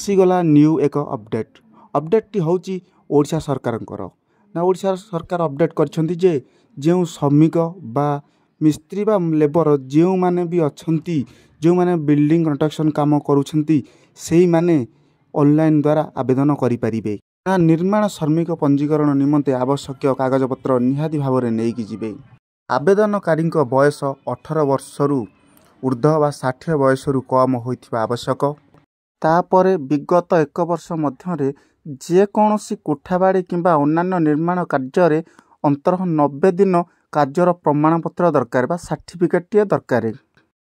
ଆସିଗଲା ନ୍ୟୁ ଏକ ଅପଡ଼େଟ୍। ଅପଡ଼େଟ୍ଟି ହେଉଛି ଓଡ଼ିଶା ସରକାରଙ୍କର ନା, ଓଡ଼ିଶା ସରକାର ଅପଡ଼େଟ୍ କରିଛନ୍ତି ଯେ ଯେଉଁ ଶ୍ରମିକ ବା ମିସ୍ତ୍ରୀ ବା ଲେବର ଯେଉଁମାନେ ବି ଅଛନ୍ତି, ଯେଉଁମାନେ ବିଲ୍ଡିଂ କନଷ୍ଟ୍ରକ୍ସନ୍ କାମ କରୁଛନ୍ତି, ସେଇମାନେ ଅନଲାଇନ୍ ଦ୍ୱାରା ଆବେଦନ କରିପାରିବେ। ନା, ନିର୍ମାଣ ଶ୍ରମିକ ପଞ୍ଜୀକରଣ ନିମନ୍ତେ ଆବଶ୍ୟକୀୟ କାଗଜପତ୍ର ନିହାତି ଭାବରେ ନେଇକି ଯିବେ। ଆବେଦନକାରୀଙ୍କ ବୟସ 18 ବର୍ଷରୁ ଉର୍ଦ୍ଧ୍ୱ ବା 60 ବୟସରୁ କମ୍ ହୋଇଥିବା ଆବଶ୍ୟକ। ତାପରେ ବିଗତ ଏକ ବର୍ଷ ମଧ୍ୟରେ ଯେକୌଣସି କୋଠାବାଡ଼ି କିମ୍ବା ଅନ୍ୟାନ୍ୟ ନିର୍ମାଣ କାର୍ଯ୍ୟରେ ଅନ୍ତତଃ 90 ଦିନ କାର୍ଯ୍ୟର ପ୍ରମାଣପତ୍ର ଦରକାର ବା ସାର୍ଟିଫିକେଟ୍ଟିଏ ଦରକାର।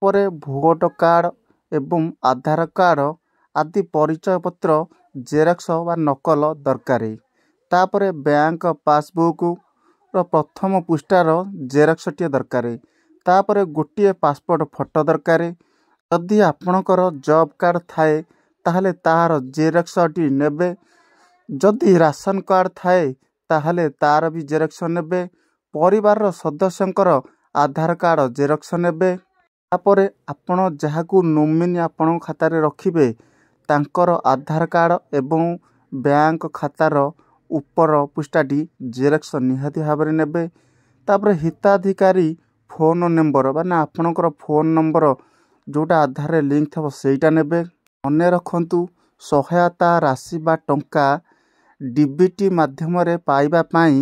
ପରେ ଭୋଟ କାର୍ଡ଼ ଏବଂ ଆଧାର କାର୍ଡ଼ ଆଦି ପରିଚୟ ପତ୍ର ଜେରକ୍ସ ବା ନକଲ ଦରକାର। ତାପରେ ବ୍ୟାଙ୍କ ପାସବୁକ୍ର ପ୍ରଥମ ପୃଷ୍ଠାର ଜେରକ୍ସଟିଏ ଦରକାର। ତାପରେ ଗୋଟିଏ ପାସପୋର୍ଟ ଫଟୋ ଦରକାର। ଯଦି ଆପଣଙ୍କର ଜବ୍ କାର୍ଡ଼ ଥାଏ, ତାହେଲେ ତାହାର ଜେରକ୍ସଟି ନେବେ। ଯଦି ରାସନ କାର୍ଡ଼ ଥାଏ, ତାହେଲେ ତାର ବି ଜେରକ୍ସ ନେବେ। ପରିବାରର ସଦସ୍ୟଙ୍କର ଆଧାର କାର୍ଡ଼ ଜେରକ୍ସ ନେବେ। ତାପରେ ଆପଣ ଯାହାକୁ ନୋମିନି ଆପଣଙ୍କ ଖାତାରେ ରଖିବେ, ତାଙ୍କର ଆଧାର କାର୍ଡ଼ ଏବଂ ବ୍ୟାଙ୍କ ଖାତାର ଉପର ପୃଷ୍ଠାଟି ଜେରକ୍ସ ନିହାତି ଭାବରେ ନେବେ। ତାପରେ ହିତାଧିକାରୀ ଫୋନ୍ ନମ୍ବର ବା ନା ଆପଣଙ୍କର ଫୋନ୍ ନମ୍ବର ଯେଉଁଟା ଆଧାରରେ ଲିଙ୍କ ଥିବ, ସେଇଟା ନେବେ। ମନେ ରଖନ୍ତୁ, ସହାୟତା ରାଶି ବା ଟଙ୍କା ଡିବିଟି ମାଧ୍ୟମରେ ପାଇବା ପାଇଁ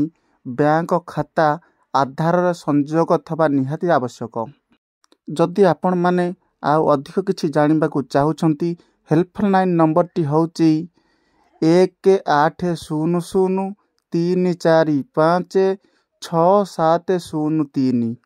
ବ୍ୟାଙ୍କ ଖାତା ଆଧାରରେ ସଂଯୋଗ ଥିବା ନିହାତି ଆବଶ୍ୟକ। ଯଦି ଆପଣମାନେ ଆଉ ଅଧିକ କିଛି ଜାଣିବାକୁ ଚାହୁଁଛନ୍ତି, ହେଲ୍ପଲାଇନ୍ ନମ୍ବରଟି ହେଉଛି 1800 345 6703।